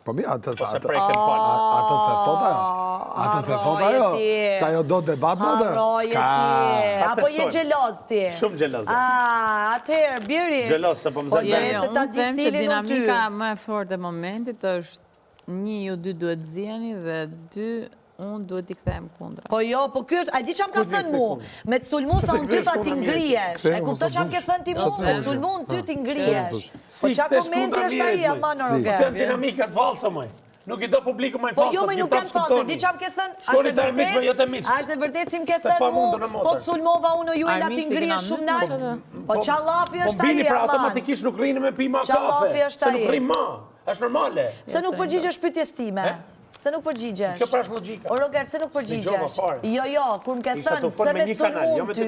Po mi, atë sa... Ose preken palë. Atë s'e thotë ajo. Atë s'e thotë ajo. Se ajo do debat në atë. Harroje ti. Apo je xheloz ti. Shumë xheloz. A, atëherë, bjeri. Xheloz, se po më zë Po, jo, se ta Unë di them që stilin unë ty. dinamika më e fortë e momentit është një ju dy duhet ziheni dhe dy unë duhet t'i kthehem kundra. Po jo, po ky është, a di ça më ka thënë mu? Me të sulmu sa unë ty tha ti ngrihesh. E kupton ça më ke thënë ti mu? Me të sulmu unë ty ti ngrihesh. Po ça komenti është ai aman o Roger? Janë dinamikat false moj. Nuk i do publiku më Po false. jo, më nuk janë false. Di ça më ke thënë? Shkoni te armiqtë, jo te miqtë. A është e vërtetë si më ke thënë mu? Po të sulmova unë Juela ti ngrihesh shumë nalt. Po ça llafi është Po ai bini pra aman? automatikisht nuk rrini me pi ma Ça kafe. llafi është Se nuk ai? rrim ma. Është normale. Pse nuk përgjigjesh pyetjes time? Pse nuk përgjigjesh? Kjo pra është logjika. O Roger, pse nuk përgjigjesh? Jo, jo, kur më ke thënë, pse me të sulmu ty,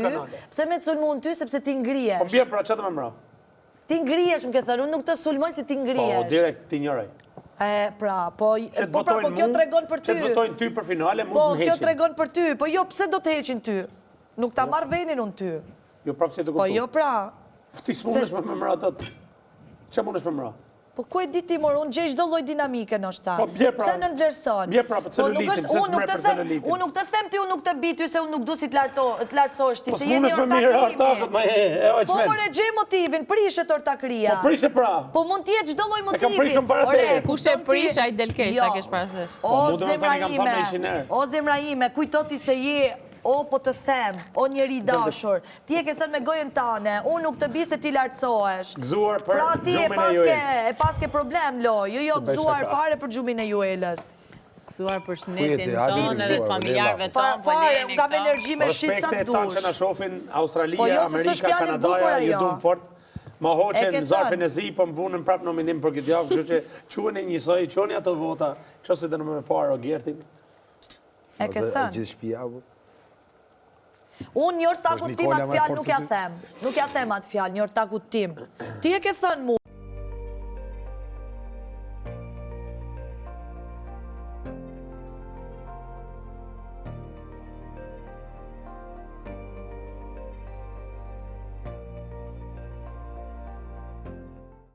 pse me të sulmu ty, sepse ti ngrihesh. Po bje pra, ça të më mra? Ti ngrihesh, më ke thënë, unë nuk të sulmoj se ti ngrihesh. Po, direkt ti njëraj. E, pra, po, po pra, po kjo tregon për ty. Që të votojnë ty për finale, mund po, të më heqin. Po, kjo tregon për ty, po jo, pse do të heqin ty? Nuk ta jo. marr venin unë ty. Jo, prapë si të kuptu. Po, jo, pra. Po, ti s'mundesh me më mra atë. Që mundesh me më mra? Po ku e di ti mor, unë gjej çdo lloj dinamike ndoshta. Po bje pra. Pse nënvlerëson? Bje pra për po nuk celulitin, është, pse unë nuk s'mre të për them, celulitin? unë nuk të them ti, unë nuk të bi ty se unë nuk du si të larto, të lartësohesh ti, Po se jemi s'mundesh me ortak mirë imi. ortakët, ma e, e o Po çmen. more gjej motivin, prishet ortakëria. Po prishe pra. Po mund të jetë çdo lloj E kam motivi. prishur para Ore, teje. e Kush e kupton ti? prish, ai del keq, ta Jo. kesh parasysh. O Po, mu do me zemra thënë, i kam thënë ime, me ishin erë. o zemra ime, kujto ti se je O po të them, o njeri i dashur, ti e ke thënë me gojën tane, unë nuk të bi se ti lartësohesh. Gëzuar për Pra ti e gjumin e paske, Juelës. e paske problem, lo, jo jo gëzuar fare për gjumin e Juelës. Gëzuar për shëndetin hajde, tonë edhe gëzuar, të familjarëve Fa, tonë, po fare, lejeni unë kam këto. energji me shit sa Respekte të tanë që na dush. shofin, Australia, Po jo, se s'është Amerika, fjalë e bukur Kanadaja, ju ajo. dum fort. Ma E hoqen ke zarfin thënë. e zi, po më vunën prap nominim për këtë javë, kështu që quheni njësoj, çoni ato vota, qose do në me parë Rogertin. E ke thënë. Gjithë shpia, po. Unë një ortakut tim atë fjalë nuk ja them. Nuk ja them atë fjalë, një ortakut tim. Ti e ke thënë mu.